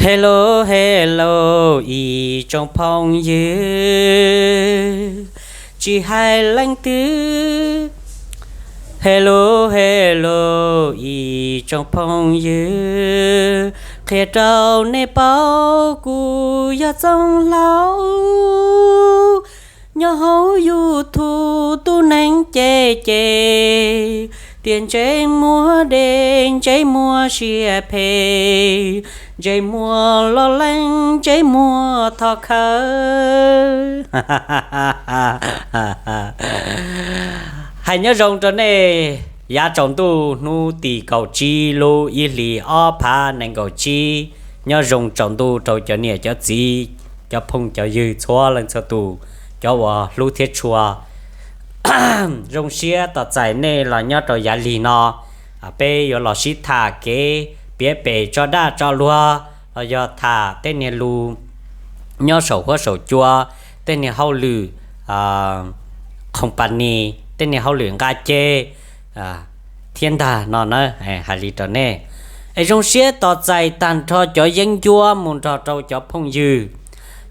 Hello, hello, ib tsoom phooj ywg, tsis hais leej twg. Hello, hello, ib tsoom phooj ywg, qhia rau nej paub kuv yog Txoov Hlau, nyob hauv YouTube tub neeg cem cem, tias ntsej muag deb, ntsej muag siab phem, ntsej muag loj leeb, ntsej muag thov khawv. Hais nyob zoo rau nej yav tsaus ntuj hnub tim kaum tsib lub ib hlis ob phav nees nkaum tsib. Nyob zoo tsaus ntuj rau cov niam cov txiv, cov phooj cov ywg txhua leej txhua tus, cov uas hlub thiab tshua. Zoo siab tos txais nej los nyob rau yav lig no, peb yuav los sib tham kev piav pem tso daj tso luag, los yog tham tej niag lus nyob saum huab saum cua, tej niag hauj lwm company, tej niag hauj lwm nqa ceg thiab ntag no na. Hais li rau nej, es zoo siab tos txais tag nrho cov yeeb ncuab mus nrog rau cov phooj ywg,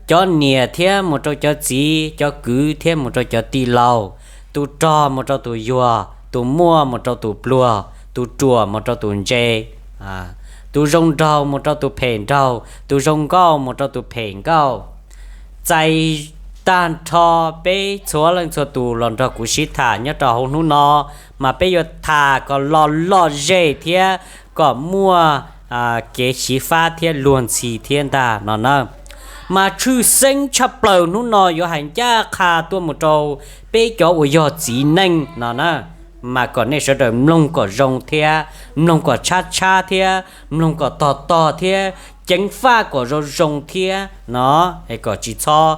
cov niam thiab mus rau cov txiv, cov kwv thiab mus rau cov tij laug, tus rog mus rau tus yuag, tus muaj mus rau tus pluag, tus ruam mus rau tus ntse, tus zoo nraug mus rau tus phem nraug, tus zoo nkauj mus rau tus phem nkauj. Txais tag nrho peb txhua leej txhua tus los nrog kuv sib tham nyob rau hauv hnub no, mas peb yuav tham kom lom lom zem thiab kom muaj kev xyiv fab thiab luag ntxhi thiab ntag no na. Mas tshwj xeeb tshaj plaws hnub no yuav hais ncaj qha tuaj mus rau peb cov uas yog txiv neej no na, mas kom nej sawv daws mloog kom zoo thiab mloog kom tshab tshab thiab mloog kom tog tog thiab ceev faj kom zoo zoo thiab no, es kom tsis txhob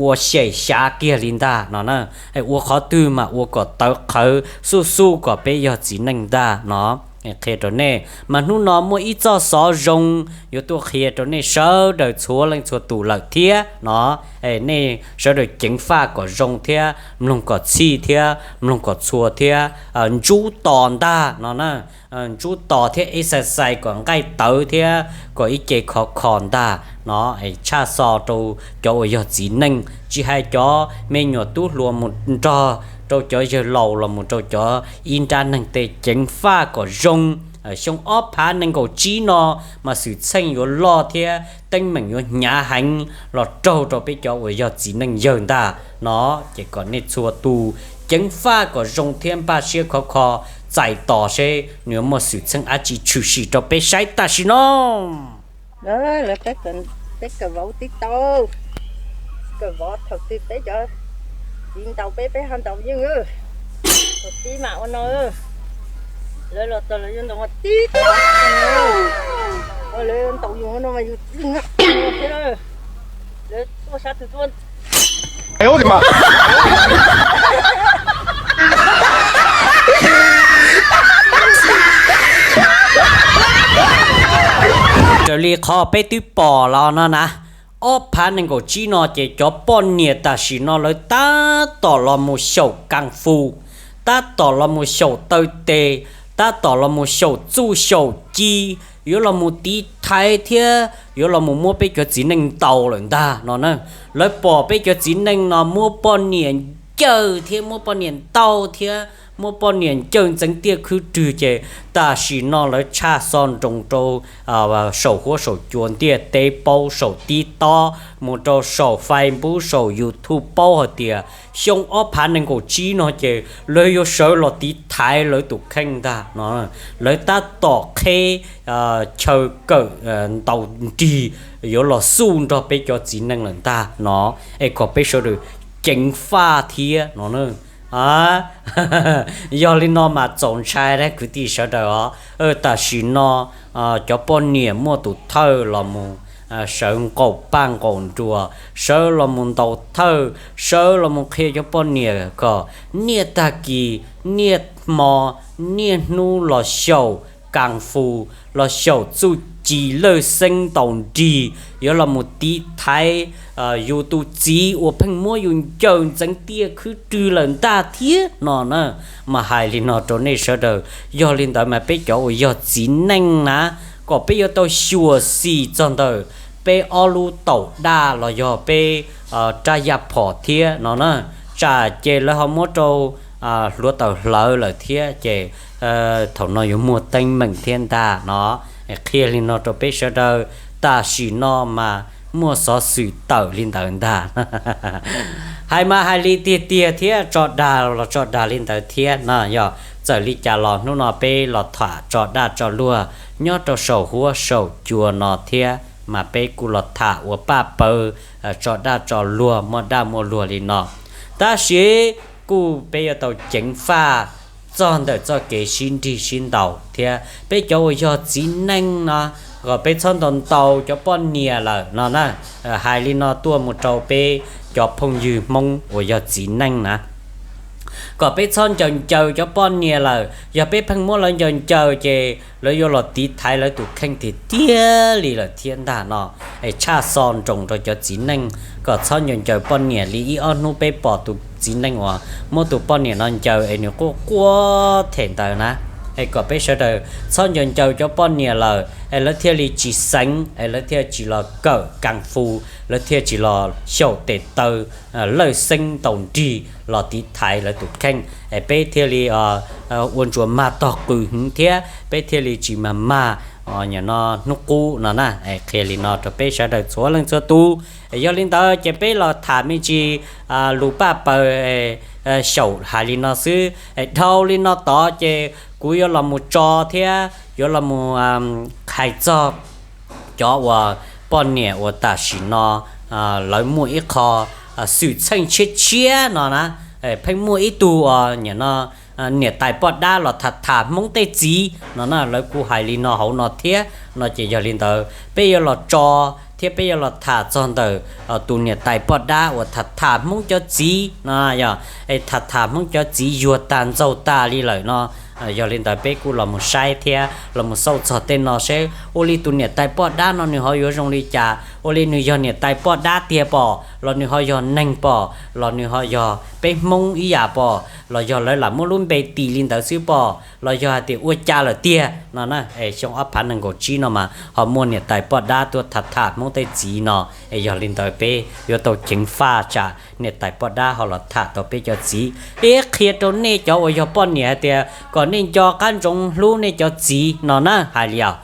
ua xyem xyav kiag li ntag no na. Ua qhov twg mas ua kom tawv qhawv xub xub kom peb yog txiv neej ntag no. Qhia rau nej mas hnub no muaj ib txoj xov zoo yuav tuaj qhia rau nej sawv daws txhua leej txhua tus lawm thiab no. Nej sawv daws ceev faj kom zoo thiab mloog kom txhij thiab mloog kom txhua thiab ntsub tos ntag no na. Ntsub tos thiab exercise kom nqaij tawv thiab kom ib ce khov kho ntag no. Tshaj xo rau cov uas yog txiv neej, tsis hais cov me nyuam tub hluas mus nrog rau cov yawg laus los mus rau cov ib nrab neeg tej, ceev faj kom zoo. Xyoo ob phav nees nkaum tsib no mas xwm txheej yuav loj thiab teeb meem yuav hnyav heev los raug rau peb cov uas yog txiv neej yawg ntag no. Ces kom nej txhua tus ceev faj kom zoo thiab npaj siab khov kho txais tos seb nws yuav muaj xwm txheej dab tsi tshwm sim rau peb saib tam sim no. Lawv peb kawm vauv tib tau, kawm vauv thaum twg peb cov txiv ntaus peb, peb ho ntaus yeej. Thaum tib mam ua no, lawv los txog lawv yuav ntaus mas tib tau, lawv ntaus yus no mas yus txij nag thiab, lawv tuaj sab twg tuaj. Raws li qhov peb twb pom los no na, ob phav nees nkaum tsib no ces cov poj niam tam sim no lawv tab tom los mus xyaum kas fus, tab tom los mus xyaum taw tes, tab tom los mus xyaum txuj xyaum ci, yuav los mus tiv thaiv thiab yuav los mus muab peb cov txiv neej ntaus lawm ntag no na. Lawv pom peb cov txiv neej no muab poj niam ncawg thiab muab poj niam ntaus thiab muab poj niam ncawg ntxeev tiaj khwb rwg ces tam sim no lawv tshaj xo nroos rau saum huab saum cua ntiaj teb paub, saum TikTok mus rau saum Facebook, saum YouTube paub hais tias xyoo ob phav nees nkaum tsib no ces lawv yuav sawv los tiv thaiv lawv tus kheej ntag no. Lawv tab tom qheb chaw kawm ntaus nrig yuav los xyuas nrog peb cov txiv neej lawm ntag no, es kom peb sawv daws ceev faj thiab no. Yog li no mas txaus ntshai kwv tij sawv daws os. Tam sim no cov poj niam muaj tus thawj los mus sawv nqaum paj nqaum nruas, sawv los mus ntaus thawj, sawv los mus qhia cov poj niam kom niaj tag kis, niaj hmo, niaj hnub los xyaum kas fus, los xyaum txuj ci lawj xeeb ntaus nrig, yuav los mus tiv thaiv yus tus txiv uas pheej muab yus ncawg ntxeev tiaj khwb rwg lawm ntag thiab no na. Mas hais li no rau nej sawv daws, yog li ntawd mas peb cov uas yog txiv neej na, kom peb yuav tau xyuam xim txog ntawm peb ob lub taum daj los yog peb rab yaj phom thiab no na. Tsam ces lawv ho muab rau hluav taws hlawv lawm thiab ces thaum no yuav muaj teeb meem thiab ntag no. Qhia li no rau peb sawv daws, tam sim no mas muaj xov xwm tawm li ntawd ntag. Hais mas hais li tiag tiag thiab, tso dag los tso dag li ntawd thiab no. Yog txawm li cas los hnub no peb los tham tso daj tso luag nyob rau saum huab saum cua no thiab, mas peb kuj los tham ua paj paws tso daj tso luag muaj daj muaj luag li no. Tab sis kuj peb yuav tau ceev faj txog ntawm txoj kev sib nrig sib ntaus thiab. Peb cov uas yog txiv neej no, kom peb txhob ntaus ntaus cov poj niam lawm no na. Hais li no tuaj mus rau peb cov phooj ywg Hmoob uas yog txiv neej na, kom peb txhob ncaws ncaws cov poj niam lawm. Yog peb pheej muab lawv ncaws ncaws ces lawv yuav los tiv thaiv lawv tus kheej tiag tiag li lawm thiab ntag no. Es tshaj xo nroos rau cov txiv neej kom txhob ncaws ncaws poj niam li ib ob hnub peb pom tus txiv neej uas muab tus poj niam no ncaws es nws quaj quaj them ntawd na. Es kom peb sawv daws txhob ncaws ncaws cov poj niam lawm es lawv thiaj li tsis xeev, es lawv thiaj tsis los kawm kas fus, lawv thiaj tsis los xyaum tes taw lawj xeeb ntaus nrig los tiv thaiv lawv tus kheej, es peb thiaj li ua ntsuas mag tog qws hwv thiab peb thiaj li tsis mag mag nim no hnub qub no na. Qhia li no rau peb sawv daws txhua leej txhua tus. Yog li ntawd ces peb los tham me ntsis lus paj paws xyaum hais li no xwb. Dhau li no tod ces kuv yuav los mus tso thiab yuav los mus hais txog cov uas poj niam uas tam sim no lawv muaj ib qho xwm txheej tshiab tshiab no na. Pheej muaj ib tug uas nim no niam tais poj dab los tham tham Hmoob tej txiv no na, lawv kuj hais li no hauv no thiab no ces yog li ntawd peb yuav los tso thiab peb yuav los tham txog ntawm tus niam tais poj dab uas tham tham Hmoob cov txiv no, yog tham tham Hmoob cov txiv yuag tag ntxaug tas li lawm no. Yog li ntawd peb kuj los mus saib thiab los mus xauj txog tej no seb ua li tus niam tais poj dab no nws ho yuav zoo li cas, ua li nws yog niam tais poj dab tiag pom los nws ho yog neeg pom los nws ho yog peb Hmoob ib yam pom los yog lawv lam muab lub npe tis li ntawd xwb pom los yog hais tias ua cas lawm tiag no na. Xyoo ob phav nees nkaum tsib no mas ho muaj niam tais poj dab tuaj tham tham Hmoob tej txiv no. Yog li ntawd peb yuav tau ceev faj tsam niam tais poj dab ho los tham tau peb cov txiv. Peb qhia rau nej cov uas yog poj niam hais tias kom nej nco qab ntsoov hlub nej cov txiv no na, hais li os.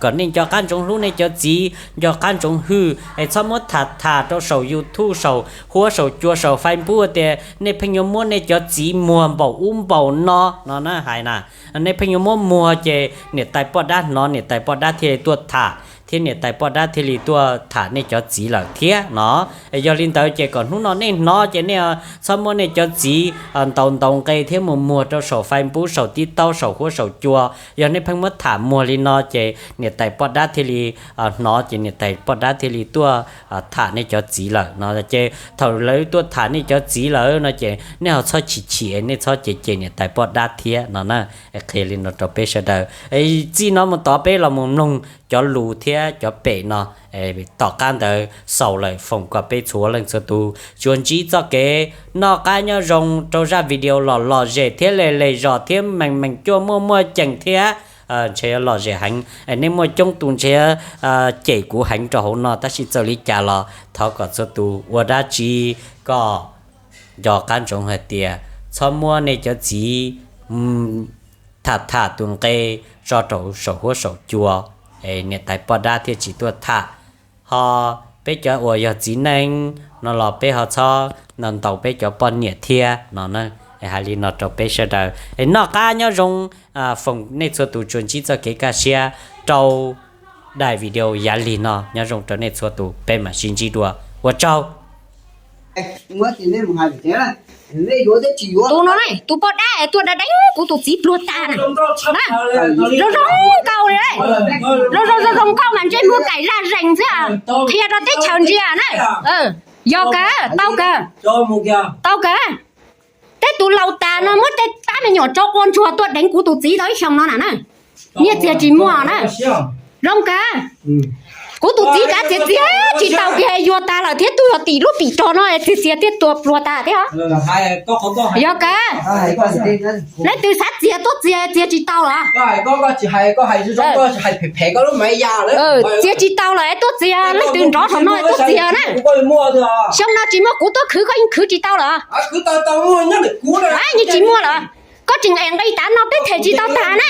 Kom nej nco qab ntsoov hlub nej cov txiv, nco qab ntsoov hwj, es txhob muab tham tham rau saum YouTube, saum huab saum cua, saum Facebook tias nej pheej yuav muab nej cov txiv muag npaum ub npaum no no na, hais na. Nej pheej yuav muab muag ces niam tais poj dab hnov niam tais poj dab thiaj li tuaj tham thiab niam tais poj dab thiaj li tuaj tham nej cov txiv lawm thiab no. Yog li ntawd ces kom hnub no nej hnov ces nej txhob muab nej cov txiv ntaus ntaus nqe thiab mus muag rau saum Facebook, saum TikTok, saum huab saum cua. Yog nej pheej muab tham muag li no ces niam tais poj dab thiaj li hnov ces niam tais poj dab thiaj li tuaj tham nej cov txiv lawm no ces thaum lawv tuaj tham nej cov txiv lawm no ces nej ho txhob chim chim, nej txhob cem cem niam tais poj dab thiab no na. Qhia li no rau peb sawv daws. Txij no mus tod peb los mus mloog cov lus thiab cov pem no, tom qab ntawd xaus lawm foom kom peb txhua leej txhua tus tsuas ntsib txoj kev noj qab nyob zoo rau zaj video los lom zem thiab le le zos thiab meem meem cuaj muaj muaj ceem thiab ntshe lom zem heev. Nej muaj coob tus ntshe cem kuv heev rau hauv no tab sis txawm li cas los thov kom txhua tus ua dab tsi kom nco qab ntsoov hais tias txhob muab nej cov txiv tham tham tus nqe tso rau saum huab saum cua, niam tais poj dab thiaj tsis tuaj tham. Ho peb cov uas yog txiv neej no los peb ho txhob ntaus peb cov poj niam thiab no na. Hais li no rau peb sawv daws es noj qab nyob zoo, foom nej txhua tus tsuas ntsib txoj kev kaj siab rau daim video yav lig no. Nyob zoo rau nej txhua tus, peb mam sib ntsib dua, ua tsaug. Tus no ne, tus poj dab es tuaj da deev kuv tus txiv pluag tas na. Zoo zoo nkaus li, zoo zoo zoo zoo nkauj mas ntsej muag kaim zaj zees xwb, qhia rau teb chaws ntsia na. Yog kawg, tau kawg, tau kawg. Tej tus laus tas no muab tej pab me nyuam tsov quaj ntsuag tuaj deev kuv tus txiv tau ib xyoos no na. Nyiaj txiag tsis muaj na. Zoo kawg. Kuv tus txiv kav txiav txiav tsis tau kiag, yuag tas lawm thiab tu. Tog tim lub pim rog no txias txias thiaj tua pluag tas thiab. Yog kawg. Leej twg xav txias tuaj txias, txias tsis tau los? Txias tsis tau los es tuaj txias, leej twg nrov saum no es tuaj txias na. Xyoo no tsis muaj kuv tuaj khwv koj yeej khwv tsis tau los? Yeej tsis muaj los. Koj tseem em nqi tav no twb them tsis tau tas na.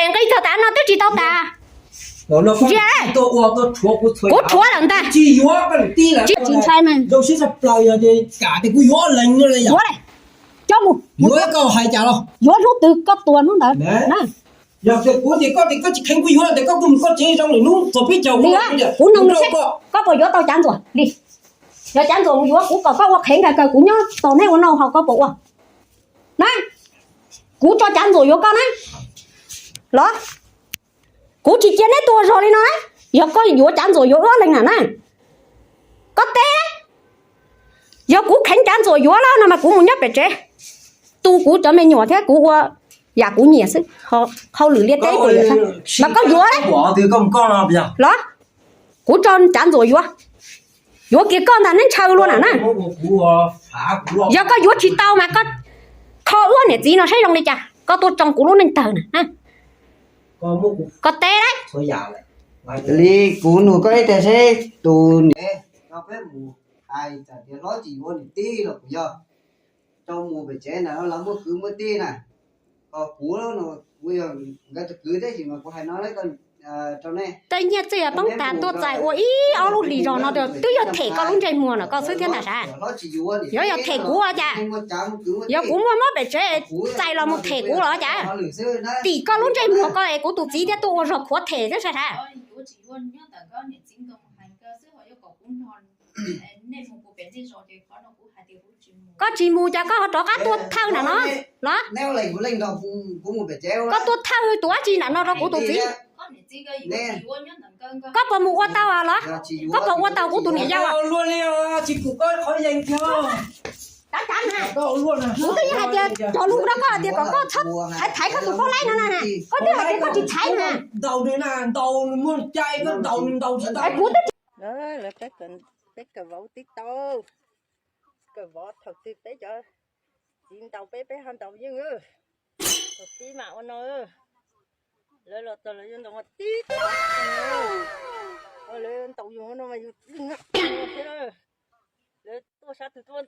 Em nqi txog tav no twb tsis tau tas. Ntsia, kuv rhuav lawm ntag. Tsis ntshai mas. Yuav, coj mus. Yuav hnub twg koj tua hnub ntawd. Kuv noog, koj puas yuav tau cav ntxuam li? Yog cav ntxuam mus yuav kuv kom koj ua qhev nkag kaw kuv nyob tos neb ua noj haus koj puas ua? Na, kuv tso cav ntxuam yuav koj na los? Kuv tsis cia neb tuaj zog li no na. Yog koj yuav cav ntxuam yuav wb ob leeg na na, koj teb. Yog kuv kheev cav ntxuam yuav lawm no mas kuv mus nyob pem tsev, tu kuv cov me nyuam thiab kuv ua yam kuv nyiam xwb. Hauj lwm liaj teb kuv nyiam xwb mas koj yuav los? Kuv tso cav ntxuam yuav, yuav kiag koj ntag neb ntshaw luaj na na. Yog koj yuav tsis tau mas koj kho wb niam txiv no saib zoo li cas koj tuaj tsoo kuv lub neej tawg na. Koj teb li. Kuv nug koj ib teg seb tus niam no peb mus hais tias hlob tsis yuav niam tij los kuv yog rau mus pem tsev ntawd los muaj kwv muaj tij na. Kuv, kuv yog nkawd tus kwv tab sis mas kuv hais no rau nej. Tej nyiaj txiag poob tas tuaj txais ua ib ob lub hlis zog no twb yog them koj lub ntsej muag no koj xwb thiab ntag sav. Yog, yog them kuv ua cas? Yog kuv muaj mob pem tsev txais los mus them kuv los cas? Tim koj lub ntsej muag koj es kuv tus txiv thiab tuaj ua zog khuav them thiab sav sav. Koj tsis mus cas koj ho rov qab tuaj thawj nram no los? Koj tuaj thawj tus dab tsi nram no rau kuv tus txiv? Koj puas mus ua tau los? Koj puas ua tau kuv tus niam yau? Kuv twb hais tias cov lus rau koj tias kom koj txhob thaiv thaiv koj tus poj laib no na, koj twb hais tias koj tsis thaiv na. Kuv twb Peb kawm vauv tib tau, kawm vauv thaum twg peb cov txiv ntaus peb, peb ho ntaus yeej. Thaum tib mam ua no, lawv los txog lawv yuav ntaus mas tib tau, lawv ntaus yus no mas yus yeej thiab. Lawv tuaj sab twg tuaj.